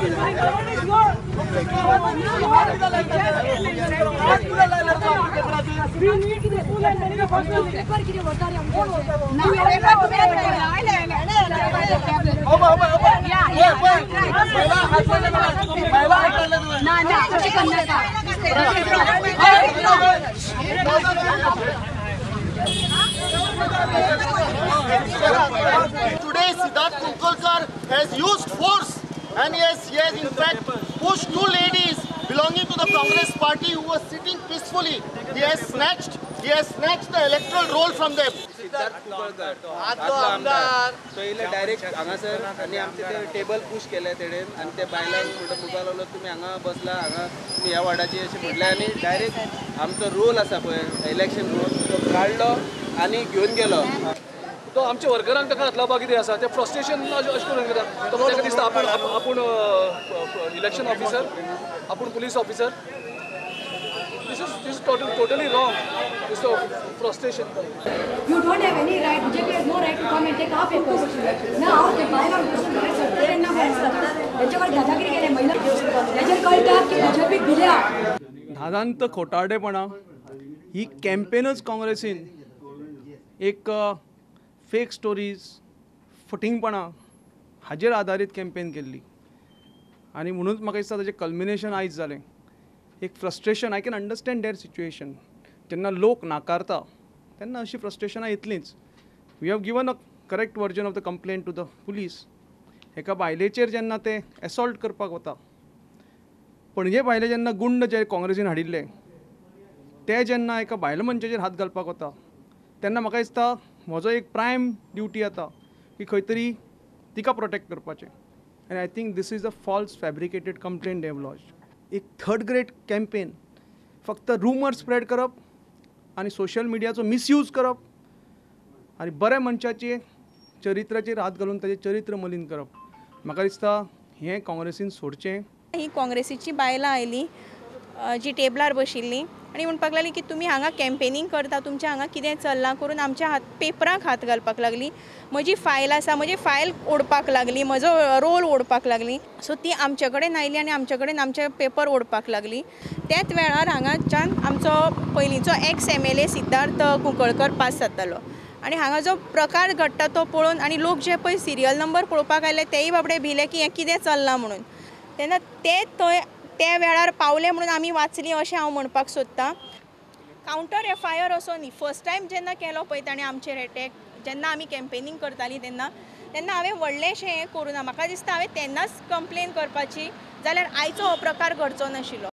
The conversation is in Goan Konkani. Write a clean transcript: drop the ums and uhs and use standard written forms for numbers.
Today, Siddharth Kunkolkar has used force and he has in fact pushed two ladies belonging to the Congress party who were sitting peacefully. He has snatched the electoral roll from them. Siddharth Kunkolkar आदलो आमदार तो डायरेक्ट हांगासर आनी आमचे ते टेबल पुश केले तेणेन आनी ते बायलांक म्हणटा म्हणपाक लागलो तुमी हांगा बसला, हांगा तुमी ह्या वार्डाची अशें म्हणलें आनी डायरेक्ट आमचो रोल आसा पळय इलेक्शन रोल तो काडलो आनी घेवन गेलो. तो आमच्या वर्करांक ताका हात लावपाक कितें आसा तें फ्रस्ट्रेशन अशें करून घेता. तो ताका दिसता आपूण आपूण इलेक्शन ऑफिसर, आपूण police officer. This is totally wrong. This is frustration. You don't have any right. BJP has no right to come and take our papers. Now ते बायलांक भायर सरतले ना भायर सरता हेच्यावर दादागिरी केले महिला हेचेर कळटा की बीजेपी भिल्या. दादांत खोटारडेपणा ही कॅम्पेनच काँग्रेसीन एक फेक स्टोरीज फटींगपणां हाजेर आदारीत कॅम्पेन केल्ली आनी म्हणूनच म्हाका दिसता ताजें कल्मिनेशन आयज जालें. एक frustration, I can understand their situation. जेन्ना लोक नाकारता तेन्ना अशी फ्रस्ट्रेशनां येतलींच. We have given a correct version of the complaint to the police. एका बायलेचेर जेन्ना ते एसॉल्ट करपाक वता, पणजे बायले जेन्ना गुंड जे काँग्रेसीन हाडिल्ले ते जेन्ना एका बायल मनशाचेर हात घालपाक वता तेन्ना म्हाका दिसता म्हजो एक प्रायम ड्युटी आता की खंय तरी तिका प्रोटेक्ट करपाचें. आनी I think this is a false fabricated complaint they have lodged. एक थर्ड ग्रेड कॅम्पेन, फक्त रुमर स्प्रेड करप आनी सोशल मिडियाचो मिसयूज करप आनी बऱ्या मनशाचे चरित्राचेर हात घालून ताचें चरित्र मलीन करप, म्हाका दिसता हें काँग्रेसीन सोडचें. ही काँग्रेसीची बायलां आयली जी टेबलार बशिल्ली आनी म्हणपाक लागली की तुमी हांगा कॅम्पेनींग करता, तुमच्या हांगा कितें चल्लां करून आमच्या हात पेपरांक हात घालपाक लागली. म्हजी फायल आसा, म्हजी फायल ओडपाक लागली, म्हजो रोल ओडपाक लागली. सो ती आमचे कडेन आयली आनी आमचे कडेन आमचे पेपर ओडपाक लागली. त्याच वेळार हांगाच्यान आमचो पयलींचो ex MLA Siddharth Kunkalkar pass जातालो आनी हांगा जो प्रकार घडटा तो पळोवन आनी लोक जे पळय सिरियल नंबर पळोवपाक आयले तेय बाबडे भिले की हें कितें चल्लां म्हणून. तेन्ना ते थंय त्या वेळार पावले म्हणून आमी वाचली अशें हांव म्हणपाक सोदतां. कावंटर एफआयआर असो न्ही, फर्स्ट टायम जेन्ना केलो पळय ताणें आमचेर एटॅक, जेन्ना आमी कॅम्पेनींग करतालीं तेन्ना तेन्ना हांवें व्हडलेंशें हें करूं ना. म्हाका दिसता हांवें तेन्नाच कंप्लेन करपाची, जाल्यार आयचो हो प्रकार घडचो नाशिल्लो.